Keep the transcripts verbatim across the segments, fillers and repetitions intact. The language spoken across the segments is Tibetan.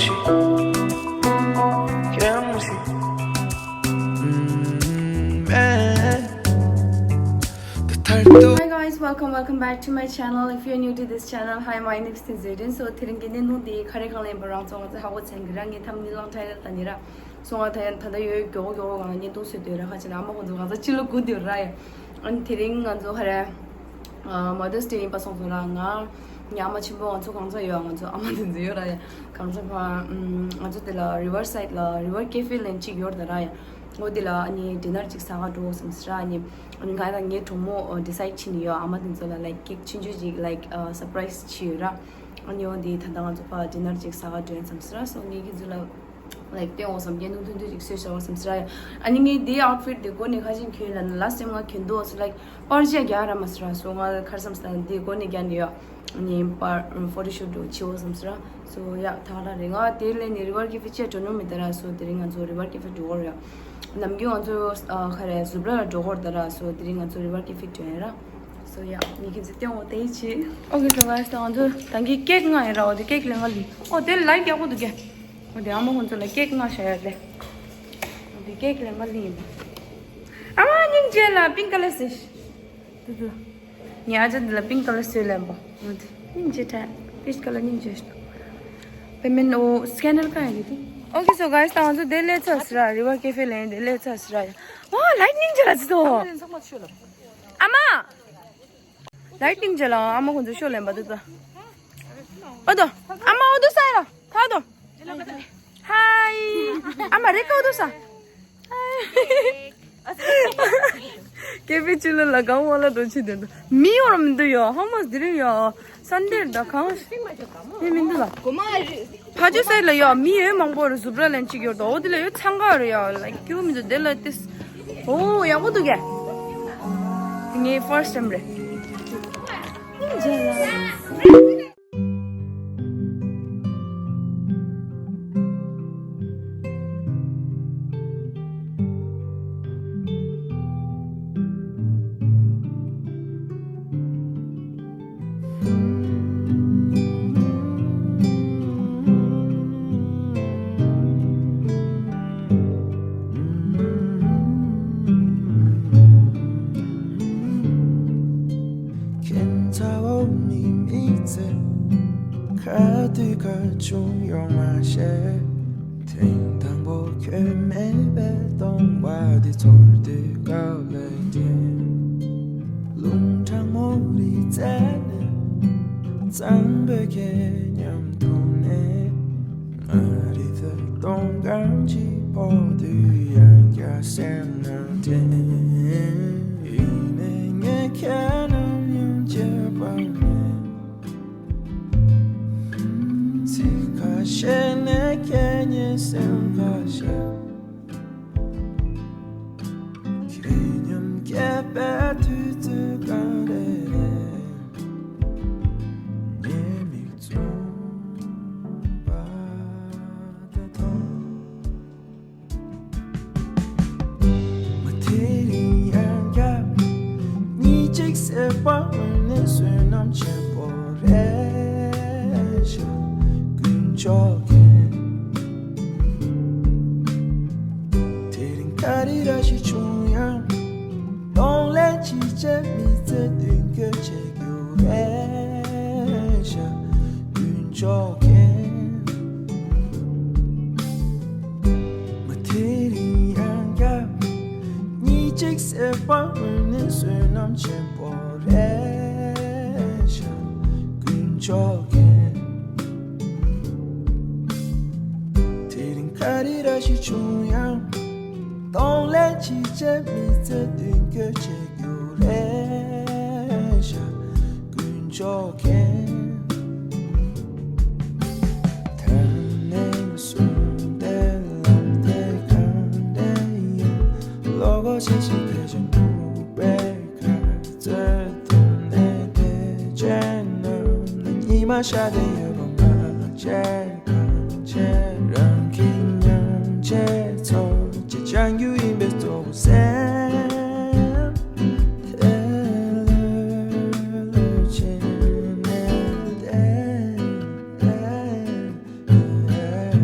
Hi guys, welcome, welcome back to my channel. If you're new to this channel, hi, my name is Tinzedin. So, དེ་རིང་གི་བརྙན་ཐུང་འདི་ག་རེ་གང་ལ་ཡིན་པ་རང་ཚོ་ང་ཚོ་ཧ་གོ་ཚར་གི་ར། ངས་ཐམ་ནི་ལང་ཐའི་ལ་ད་ནི་ར། སོང་ང་ད་ཡང་ད་ལྟ་ཡོད་མགྱོགས་མགྱོགས་ང་བརྙན་ཐུང་བཟོས་འདོད་ར། ཁ་ཅིག་ལ་ཨ་མ་ཁོང་ཚོ་གང་ཚ་ཕྱི་ལོ་སྒུག་འདོད་ར་ཡ། ཨ་ནི་དེ་རིང་ང་ཚོ་ཧ་ར་Mother's Day ཡིན་པ་སོང་ཙང་ར། ང་ངའི་ཨ་མ་ཆེན་པོ་ང་ཚོ་གང་ཚ་ཡོད། ང་ཚོ་ཨ་མ་དེ་ཚོ་ཡོད་ར་ཡ། གང་ཚ་ཕ་ང་ཚོ་དེ་ལ་Riverside ལ་River Cafe ལན་གཅིག་ཡོད་ར་ཡ། འོ་དེ་ལ་ཨ་ནི་dinner གཅིག་ཟ་ག་འགྲོ་བསམ་སི་ར། ཨ་ནི་ཨ་ནི་ང་དང་ངའི་གྲོགས་མོ་decide བྱས་ནི་ཡོད། ཨ་མ་དེ་ཚོ་ལ་like cake ཆུང་ཆུང་ཅིག like surprise བྱས་ཡོད་ར། ཨ་ནི་འོ་དེ་ད་ལྟ་ང་ཚོ་ཕ་dinner གཅིག་ཟ་ག་འགྲོ་ཡིན་བསམ་སི་ར། སོང་ངས་ཁྱེད་ཚོ་ལ like སྟོན་འོ་བསམ། བརྙན་ཐུང་ཐུང་ཐུང་ཅིག་བཟོས་བཞག་པ་བསམ་སི་ར་ཡ། ཨ་ནི་ངའི་དེའི་outfit དེ་གོན་ནས་ཁ་ཤས་གྱོན་ལ་ནི་last time ང་གྱོན་འདུག་སོ་like པར་ཆས་རྒྱག་ར་མ་སི་ར། སོ་ང་གར་བསམ་སི་ལ་དེ་གོན་ནས་རྒྱག་ནི་ཡོད། ཨ་ནི་པར་photo shoot འགྲོ་ཆེ་འོ་བསམ་སི་ར། སོ་ཡ་ད་ར་རེད། ང་དེ་ལས་ནི་River Cafe བཅས་འགྲོ་ནོ་མི་ད་ར། སོ་དེ་རིང་ང་ཚོ་River Cafe འགྲོ་གོ་ར་ཡ། ནམ་རྒྱུན་ང་ཚོ་ཨ་ཁ་རེ་Zubra ལ་འགྲོ་གོ་ར་ད་ར། སོ་དེ་རིང་ང་ཚོ་River Cafe འགྲོ་ཡ་ར། སོ་ཡ་ངས་ཁྱེད་ཚོ་སྟོན་འོ་དེ་ཡི་ཆེད། Okay so guys ད་ང་ཚོ་ད་གིན་cake མངགས་ཡིན་ར། འོ་དེ་cake ལེན་ག་ལི། འོ་དེ་like རྒྱག་གོ་འདུག་གས། འོ་དེ་ཨ་མ་ཁོང་ཚོ་ལ་cake མངགས་བཞག་ཡ་རེད། འོ་དེ་cake ལེན་ག་ལི་ཡིན་པ། ཨ་མ་སྙིང་རྗེ་ལ་pink colour ཟེར། དུ་དུ། ངའི་ཨ་ཅག་འདི་ལ་pink colour བཟོས་ལེན་པ། འོ་དེ་སྙིང་རྗེ་དྲན། peach colour སྙིང་རྗེ་ཞིག་འདུག payment འོ་scanner གང་ཡིན་དེ། Okay so guys ད་ང་ཚོ་དེ་སླེབས་ཚར་སི་ར། River Cafe ལེན་དེ་སླེབས་ཚར་སི་ར་ཡ། ཨོ་light སྙིང་རྗེ་ལ་ཚི་དོ། ཨ་མ། Lighting ཅེ་ལ་ཨ་མ་ཁོང་ཚོ་ཤོ་ལེན་པ་དུ་ད། ཨོ་དོ། ཨ་མ་ཨོ་དོ་ས་ཡ་ལ་ཐ་དོ། Hi ཨ་མ་རེ་ཀ་ཨོ་དོ་ས། Hi ཀེ་པི་ཅི་ལ་ལ་གང་བ་ལ་དོ་ཆི་དེ་དོ། མི་ཡོར་མི་འདུག་ཡོ། How much did you Sunday ད་གང་། མི་མི་འདུག་ལ། ཕ་ཇོ་སའི་ལ་ཡོད་མི་ཡོད་མང་པོ་རེད། Zubra ལན་གཅིག་ཡོད་དོ། འོ་དེ་ལ་ཡོད་ཚང་ག་རེད་ཡ། Like ཁྱོད་མི་འདུག་དེ་ལ་ཏིས། ཨོ་ཡག་པོ་འདུག་གས། ངའི་first time རེད། ཁྱེད་ཚ་བོ་མི་མི་ཚེ་ཁ་དུས་ཁ་ཆུང་ཡོང་མ་ཤེས། ཐེངས་དང་པོ་ཁྱོད་མེད་པའི་སྟོང་པ་འདི་ཚོར་དུས་སྐབས་ལས་དེ། རླུང་གྲང་མོ་རི་རྩེ་ནས་གཙང་པོའི་ཁྱེད་མཉམ་འཐུང་ནས། ང་རི་ཚོའི་སྟོང་སྐམ་གྱི་ཕོག་དུས་ཡང་བསྐྱར་སེམས་ནང་དྲན། ཡིན་ནའི་ངས་ཁྱེད་ནམ་ཡང་བརྗེད་པ་མེད། ཚིག་ཁ་ཤས་ནས་ཁྱེད་ཉིད་སེམས་ཁ་ཤས། ཁྱེད་མཉམ་སྐྱེས་པའི་དུས་ཚོད་ག་རེ་རེད། ངའི་མིག་བཙུམ་པ་དེ་མཐོང་། མ་དེ་རིང་ཡང་བསྐྱར་གཉིད་ཅིག་སད་པ་འོ་ནས་བསོད་ནམས་ཆེན་པོ་རེད་ཤག་དཀོན་མཆོག་མཁྱེན། དེ་རིང་ག་རེ་ར་ཞིག་བྱུང་ཡང་། གདོང་ལེན་ཅི་བྱེད་མི་ཚེ་མདུན་སྐྱོད་བྱེད་རྒྱུ་རེད་ཤག་དཀོན་མཆོག་མཁྱེན། མ་དེ་རིང་ཡང་བསྐྱར་གཉིད་ཅིག་སད་པ་འོ་ནས་བསོད་ནམས་ཆེན་པོ་རེད་ཤག་དཀོན་མཆོག་མཁྱེན། དེ་རིང་ག་རེ་ར་ཞིག་བྱུང་ཡང་། གདོང་ལེན་ཅི་བྱེད་མི་ཚེ་མདུན་སྐྱོད་བྱེད་རྒྱུ་རེད་ཤག་དཀོན་མཆོག་མཁྱེན། ད་ནས་མ་བཟུང་སྟེ་ལམ་དེ་གང་དེ་ཡིན། བློ་ཁོག་ཆེ་ཞིག་དེ་བཞིན་འདུག་པས། ག་ཚོད་ཐུབ་ནས་དེ་བྱས་ན། ཉི་མ་ཤར་བསྡད་ཡོད་པ་མ་བརྗེད། གང་བྱས་རང་གི་མཉམ་བྱས་ཚོར་ཅིག་སྦྱང་རྒྱུ་ཡིན་པའི་གཙོ་བོ་སེམས། དེ་ལྷོད་ལྷོད་བྱས་ནས་བསྡད།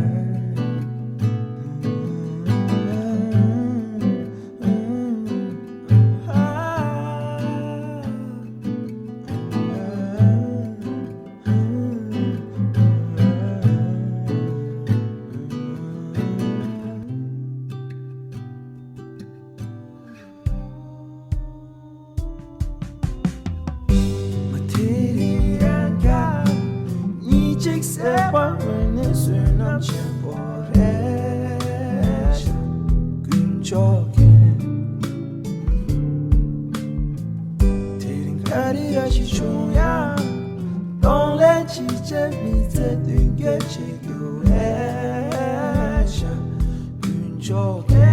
ཀྱོག་ཀྱེ།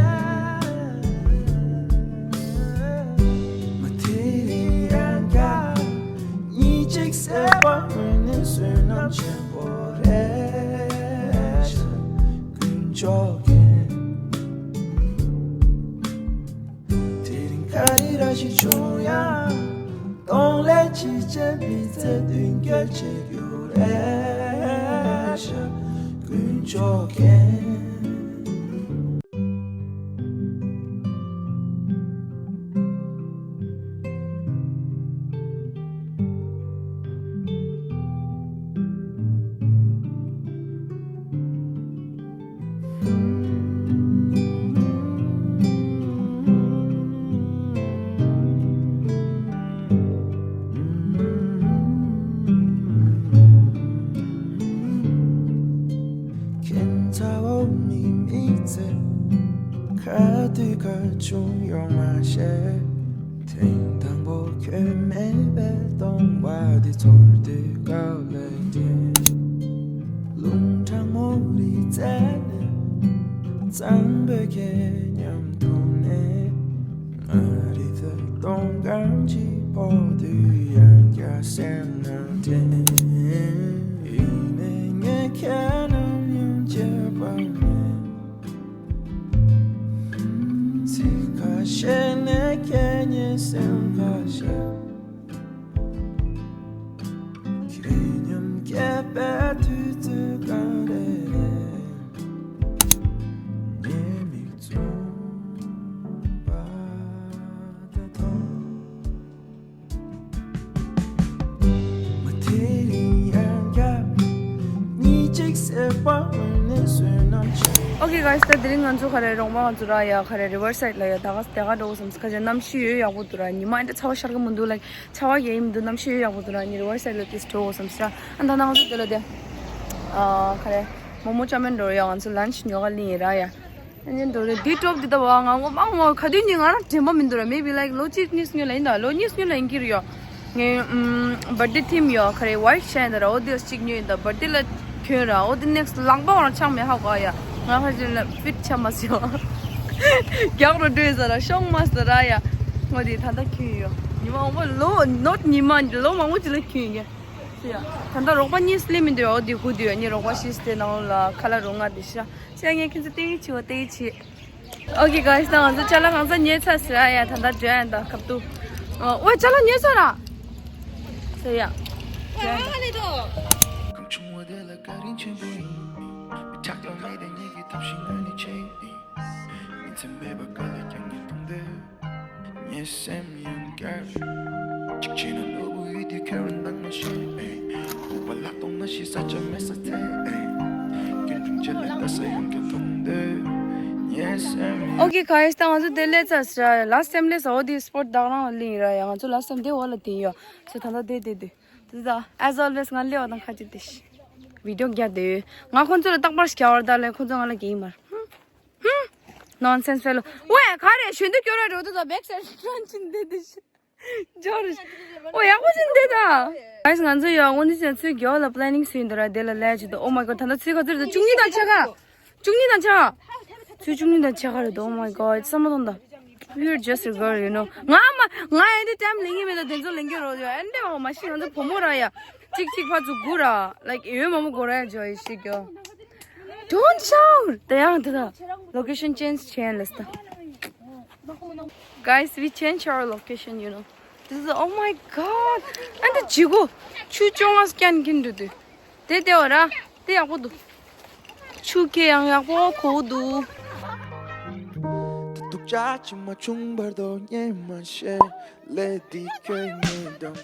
མ་ཐི་རི་ཡན་ག་ཉི་ཅིག་སེ་བ་མི་ནི་སུན་ནམ་ཆེན་པོ་རེད་ཤག་ཀུན་ཀྱོག་ཀྱེ། དེ་རིང་ག་རེ་ར་ཞིག་བྱུང་ཡང་། གདོང་ལས་ཕྱི་ཆེན་མི་ཚེ་མདུན་སྐྱོད་བྱེད་རྒྱུ་རེད་ཤག་ཀུན་ཀྱོག་ཀྱེ། ཁྱེད་ཚ་བོ་མི་མི་ཚེ་ཁ་དུས་ཁ་ཆུང་ཡོང་མ་ཤེས། ཐེངས་དང་པོ་ཁྱོད་མེད་པའི་སྟོང་པ་འདི་ཚོར་དུས་དཀའ་ལས་ཆེ། རླུང་གྲང་མོ་རི་རྩེ་ནས་གཙང་པོའི་ཁྱེད་མཉམ་དུ་གནས། ང་རི་ཐོད་སྟོང་སྐམ་གྱི་ཕོག་དུས་ཡང་བསྐྱར་སེམས་ནང་དྲན། ཡིན་ནའི་ངས་ཁྱེད་རྣམས་ཡང་བརྗེད་པ་མེད། ཚིག་ཁ་ཤས་ནས་ཁྱེད་ཉིད་སེམས་ཁ་ཤས། ཁྱེད་མཉམ་སྐྱེས་པའི་དུས་ཚོད་ག་རེ་རེད། ངའི་མིག་བཙུམ་པ་དེ་མཐོང་། མ་དེ་རིང་ཡང་བསྐྱར་ཉིན་གཅིག་སེ་བ་འོད་ནས་བསོད་ནམས་ཆེ། Okay guys, ད་དེ་རིང་ང་ཚོ་ག་རེ་རོང་པ་ང་ཚོ་ར་ཡ་ག་རེ་Riverside་ལ་ཡ་ད་ག་དེ་ག་འགྲོ་བསམ་ཁ་ཅིག་གནམ་གཤིས་ཡོད་ཡག་པོ་འདུག་ར། ཉི་མ་འདྲ་ཚ་བ་ཤར་གི་མི་འདུག་ལ། ཚ་བ་ཡེ་ཡིན་འདུག་གནམ་གཤིས་ཡོད་ཡག་པོ་འདུག་ར། ངས་Riverside་ལ་ཏིས་འགྲོ་བསམ་སྲ། ཨ་ད་ནང་ཚོ་དེ་ལ་དེ་ཨ་ག་རེ་མོ་མོ་ཅ་མེན་འགྲོ་ཡ། ང་ཚོ་lunch་ཉོ་ག་ལིང་ཡིན་ར་ཡ། ཨ་ནི་འགྲོ་རེ་དེ་སྟོབས་དེ་ད་བ་ང་ངོ་མ་ངོ་ག་དུས་ནི་ང་རང་དྲན་པ་མི་འདུག་ར། Maybe like་ལོ་གཅིག་གཉིས་སྔོན་ལ་ཡིན་ད། ལོ་གཉིས་སྔོན་ལ་ཡིན་གྱི་རེད་ཡ། ངས་ཨུམ་birthday་theme་ཡོད་ག་རེ་white་ཤ་ཡིན་ད་ར། འོ་དེ་གཅིག་ཉོས་ཡིན་ད། Birthday་ལ་གྱོན་ར། འོ་དེ་next་ལག་པ་བར་ཆག་མེད་ཧ་གོ་ཡ། ང་ཧ་ཅིན་ལ་fit་ཆ་མ་སོང་། རྒྱག་རོ་འགྲོ་ཡིན་ཟེར་ར་ཤོང་མ་ཟེར་ར་ཡ། ངོ་དེ་ད་ལྟ་གྱོན་ཡོད། ཉི་མ་འོང་བ་ལོ་not་ཉི་མ་ལོ་མང་པོ་ཅིག་ལ་གྱོན་ཡིན་ཡ། ད་ལྟ་རོགས་པ་གཉིས་སླེབས་མི་འདུག་འོ་དེ་ཧུ་དུ་ཡ་ཉི་རོགས་པ་ཤིས་ཏེ་ནང་ལ་ཁ་ལ་རོ་ང་དེ་ཤ་ཤ་ངས་ཁྱེད་ཚོ་ཏེ་ཆི་བ་ཏེ་ཆི། Okay guys, ད་ང་ཚོ་ཅ་ལག་གང་ས་ཉོས་ཚར་ཟེར་ཨ་ཡ། ད་ལྟ་འགྲོ་ཡ་ད་ཁབ་ཏུ། ཨོ་ཅ་ལག་ཉོས་ཚར་ར། ཟེར་ཡ། གང་བྱུང་བ་དེ་ལ་བཀའ་དྲིན་ཆེན་པོ་ཡིན། མི་ཆགས་ཀྱང་མེད་དེ་ཉིད་ཀྱི་ཐབས་ཤེས་ངོས་ནས་བྱེད་ཡིན། ཉིན་མཚན་མེད་པར་དཀའ་ལས་ཀྱང་ངས་གཏོང་འདོད། ངའི་སེམས་ཡང་བསྐྱར། གཅིག་བྱས་ན་ནོར་བུ་ཡུལ་དེ་ཁྱོད་རང་འདང་མ་བྱེད། ཨེ། ལྐུགས་པ་ལྷག་མཐོང་ན་ཞིག་ས་ཆ་མེད་ས་ཐད། ཨེ། སྐྱོན་དྲུང་བཅད་ལས་ལྟ་ས་ཡོང་རྒྱུ་མཐོང་འདོད། ངའི་སེམས་ཡང་Okay guys, ད་ང་ཚོ་དེ་སླེབས་ཚར་ཟེར་ར། Last time་སླེབས་ས་འོ་དེ་spot་བདག་རང་ལ་ལིང་ར་ཡ། ང་ཚོ་last time་དེ་འོ་ལ་དེ་ཡོད་ཟེར། ད་ལྟ་དེ་དེ་དེ་དེ་ད་as always་ང་སླེབས་པ་དང་ཁ་ཅིག་དེ་ཤི་video་རྒྱག་དེ་ཡོད། ང་ཁོང་ཚོ་ལ་རྟག་པར་ཞིག་རྒྱག་བར་ད་ལས་ཁོང་ཚོ་ང་ལ་རྒྱག་ཡིན་མར། Nonsense fellow. ཝེ་ག་རེ་གཞོན་དུ་སྐྱོ་ར་འགྲོ་དུ་ད་back side་རང་ཕྱིན་འདི་འདི་ཤི། འཇོར། ཨོ་ཡག་པོ་ཞིག་འདི་ད། Guys་ང་ཚོ་ཡོད་དངོས་གནས་བྱས་ན་ཚུར་རྒྱོ་ལ་planning་སུ་ཡིན་འདི་ར་དེ་ལ་ལས་ཅི་ད། Oh my god ད་ད་ཚུར་ག་ཚུར་ད་བཅུ་གཉིས་དང་ཕྱེད་ཀ་བཅུ་གཉིས་དང་ཕྱེད་ཀ་ཚུར་བཅུ་གཉིས་དང་ཕྱེད་ཀ་རེད་ད། Oh my god བསམ་བློ་གཏོང་ད། You're just a girl, you know. ང་མ་ང་ཨེ་འདི་time་ལེན་གི་མེད་ད། དེ་ཚོ་ལེན་གི་རོ་ཡོད་ཨེ་འདི་མ་མ་ཤི་ང་ཚོ་བུ་མོ་ར་ཡ། གཅིག་གཅིག་ཕ་ཚོ་དགུ་ར་like་ཡོད་མ་མོ་དགོ་ར་ཡ་འཇོ་ཡི་ཤི་གྱོ། Don't shout. དེ་ཡང་དེ་ད། Location change་བྱས་ལས་ད། Guys, we change our location, you know. This is, oh my god. And the ཇི་གོ་ཆུ་ཅོང་ང་སྐྱན་གིན་འདུག་དུ། དེ་དེ་འོ་ར། དེ་ཡག་པོ་འདུག་ཆུ་ཁེ་ཡང་ཡག་པོ་གོ་འདུག་ད་སྡུག་ཅག་ཅི་མ་བྱུང་བར་དོ་ཉེས་མ་ཤེས། ལས་འདི་ཁྱོད་ཉིད་དང་།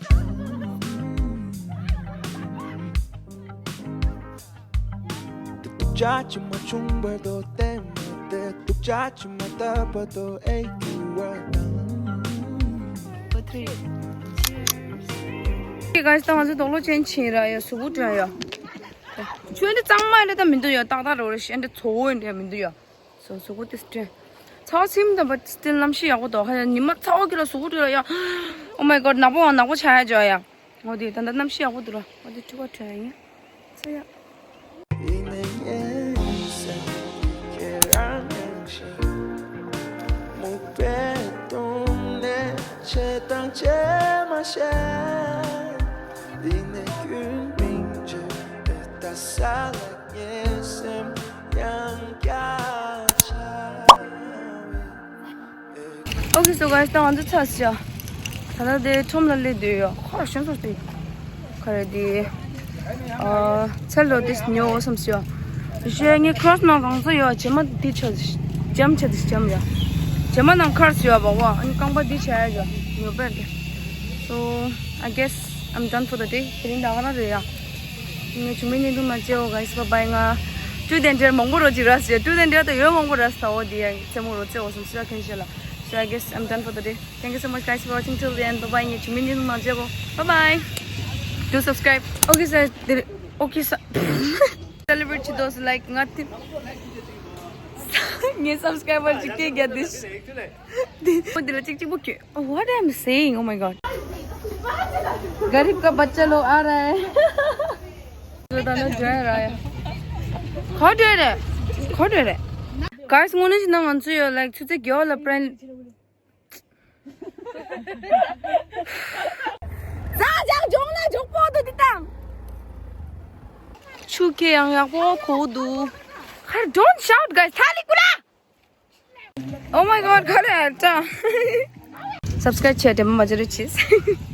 དེ་སྡུག་ཅག་ཅི་མ་བྱུང་བར་དོ་བལྟས་མ་བལྟས་སྡུག་ཅག་ཅི་མ་བལྟ་བར་དོ་ཨེ་ཁྱུ་བ་དང་། Hey guys, ད་ང་ཚོ་དོག་ལོ་ཅན་ཕྱིན་ར་ཡ་གཟུགས་པོ་དྲན་ཡ། ཆུ་འདི་གཙང་མ་འདྲ་ད་མི་འདུག་ཡ། ཏག་ཏག་རོ་རེ་ཤི་འདྲ་ཚོ་བོ་འདྲ་མི་འདུག་ཡ། So གཟུགས་པོ་དེ་སྤྲད། ཚ་བ་ཚིམ་དང་but still་གནམ་གཤིས་ཡག་པོ་འདུག་ཧ་ཡ་ཉི་མ་ཚ་བ་གི་ལ་གཟུགས་པོ་དྲོད་ལ་ཡ། Oh my god ནག་པོ་བ་ནག་པོ་ཆགས་ཡ་འཇོ་ཡ། འོ་དེ་ད་ལྟ་གནམ་གཤིས་ཡག་པོ་འདུག་ར། འོ་དེ་ཕྲུ་གུ་དྲོད་ཡ་ཡིན། ཚ་ཡ། འདི་ནས་ཀུན་སྨིན་བྱེད་ཨེ་ད་ས་ལ་ངའི་སེམས་ཡང་བསྐྱར་འཆར་བའི། Okay, so guys, ད་ང་ཚོ་ཚར་ཤག་ད་ལྟ་དེ་ཁྲོམ་ལ་སླེབས་བསྡད་ཡོད། ཁོ་ར་ཤོན་སོ་སྟེ། ཁ་རེ་དེ། ཨ། ཚལ་ལོ་དེ་ཉོ་བསམ་ཤག་ཞེས་ངས་ཁྲོས་ནང་གང་ཚོ་ཡོད། བྱེ་མ་འདི་ཆ་འཇམ་ཆ་འདི་འཇམ་ཡ། བྱེ་མ་ནང་ཁར་སུ་ཡོད་པ་བ། ཨ་ནི་རྐང་པ་འདི་ཆ་ཡ་ཡོད། ཉོ་པར་དེ། So, I guess I'm done for the day. དེ་རིང་ད་ག་རང་རེད་ཡ། ངས་བྱུང་མིན་ཉིན་དུ་མ་བརྗེའོ། Guys, bye bye. ང་ཀྲུ་དན་འདྲེར་མང་པོ་རོ་ཅིག་ར་སི་ཀྲུ་དན་འདྲེར་ད་ཡོད་མང་པོ་ར་སི་ད་འོ་དེ་ཡ་རྩེ་མོ་རོ་རྩེ་འོ་སམ་སི་ཡ་ཁན་ཤེ་ལ། So, I guess I'm done for the day. Thank you so much, guys, for watching till the end. Bye bye. ངས་བྱུང་མིན་ཉིན་དུ་མ་བརྗེའོ། Bye bye. Do subscribe. Okay, sir. Okay, sir. Celebrate to those like nothing. ངའི་subscriber ཅིག་སྐད་རྒྱག་དུས། འདི་འདི་ལ་ཅིག་ཅིག་པོ་ཁྱོད། What I'm saying? Oh my god. गरीब का बच्चा लोग आ रहा है. ཁོ་འདྲ་རེད། ཁོ་འདྲ་རེད། Guys, དངོས་གནས་བྱས་ན་ང་ཚོ་ཡོད་like ཆུ་ཚོད་བརྒྱད་ལ་པྲེན། ཟ་ཡག་འཇོག་ན་འཇོག་པོ་དུ་འདི་དང་། ཆུ་ཁེ་ཡང་ཡག་པོ་གོ་འདུག་ཁར། Don't shout, guys. ཐ་ལི་ཀུ་ལ། Oh my god, ཁ་རེ་ཨ་ཏྲ། Subscribe བྱས་དྲན་པ་མ་བརྗེད་རོགས་གྱིས།